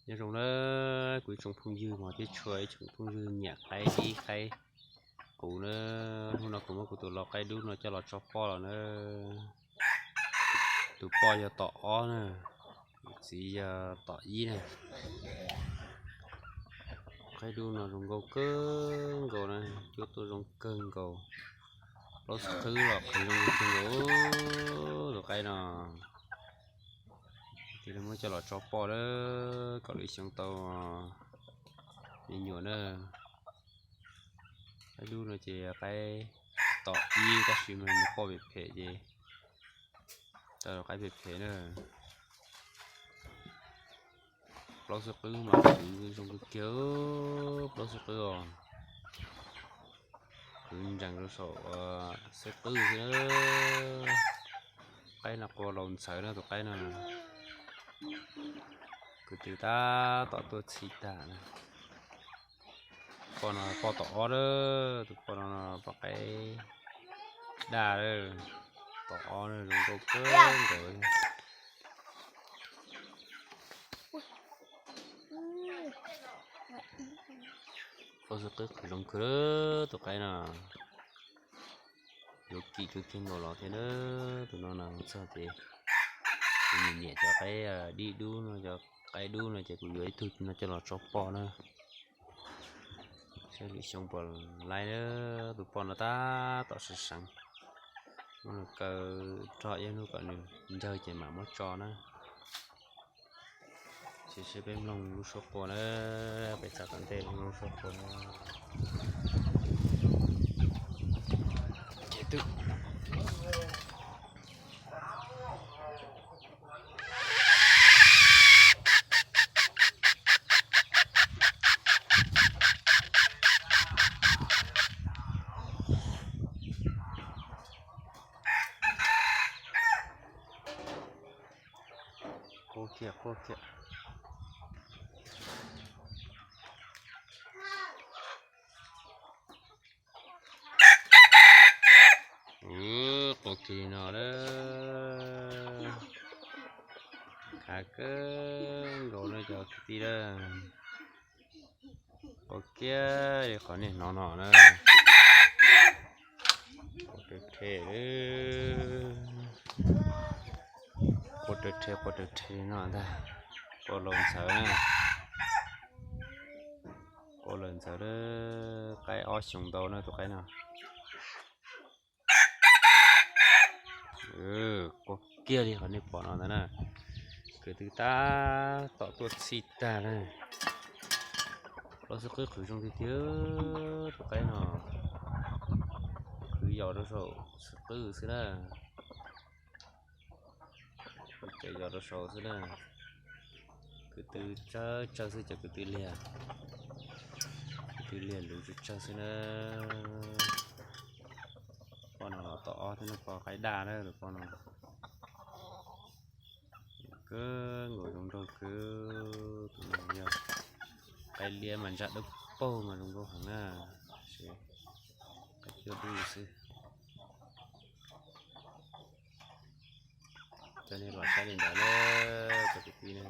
Nyob zoo na, kuv ib tsoom phooj ywg hmov thiab tshua, ib tsoom phooj ywg nyiam qaib dib qaib qus na, hnub no kuv muab kuv tus lau qaib dub no coj los tso poj los na. Tus poj yog tom ob na, tus txiv yog tom ib na. Qaib dub no zoo nkauj kawg nkaus na, cuab tuaj zoo kawg nkaus. Plaub xub qwb los qhwv zoo kawg nkaus tus qaib no. Cia li muab coj los tso poj na, kom lwm xyoo tau me nyuam na. Qaib dub no ces qaib tom ib tab sis mas nws poj phem phem ces tau qaib phem phem na. Plaub xub qwb mas qhwv zoo kawg kiag, plaub xub qwb os. Qhwv ntsees rau saum xub qwb xwb na. Qaib no qua laus ntxhawv na tus qaib no. Kwv tw tab tom tuaj txhij tag na. Poj no poj tom ob na, tus poj no poj qaib daj na, tom ob na, zoo nkauj kawg nkaus. Plaub xub qwb qhwv zoo kawg, tus qaib no yuav kim kawg kiag nkaus los thiab na. Tus no no txog ces kuv nyiam nyiam cov qaib dib dub no, cov qaib dub no ces kuv yuav ib tug no coj los tso poj na. Saib lwm xyoo puas laib na. Tus poj no tab tom seev seev, muab nws kaw rog ib hnub kom nws ncawg ces mam muab tso na. Sim seb peb mloog lub suab qua na, peb txog tom ntej mloog lub suab qua na. Qua kiag, qua kiag. Qua kiag no lawm. Khav kawg nkaus no cov kwv tij na. Qua kiag li qhov nej hnov no na. Qua rhe rhe, qua rhe rhe, qua rhe rhe no ntag. Qua laus ntxhawv na. Qua laus ntxhawv, qaib ob xyoos ntau na tus qaib no. Qua kiag li qhov nej pom no ntag na. Kwv tw tab tom tuaj txhij tag na. Plaub xub qwb qhwv zoo tiag tiag tus qaib no. Qhwv yos rau saum xub qwb xwb na. Ces yos rau saud xwb na. Kwv tw tsawg tsawg xwb, cov kwv tw liag, kwv tw liag luv tsawg tsawg xwb na. Poj no los tom ob thiab na, poj qaib daj na tus poj no. Kawg nkaus zoo nraug kawg, tus no yog qaib liab mas ntsaj dawb paug mas zoo nkauj heev na. Qaib cuab dub xwb. Coj nej los saib li ntawd na cov kwv tij na.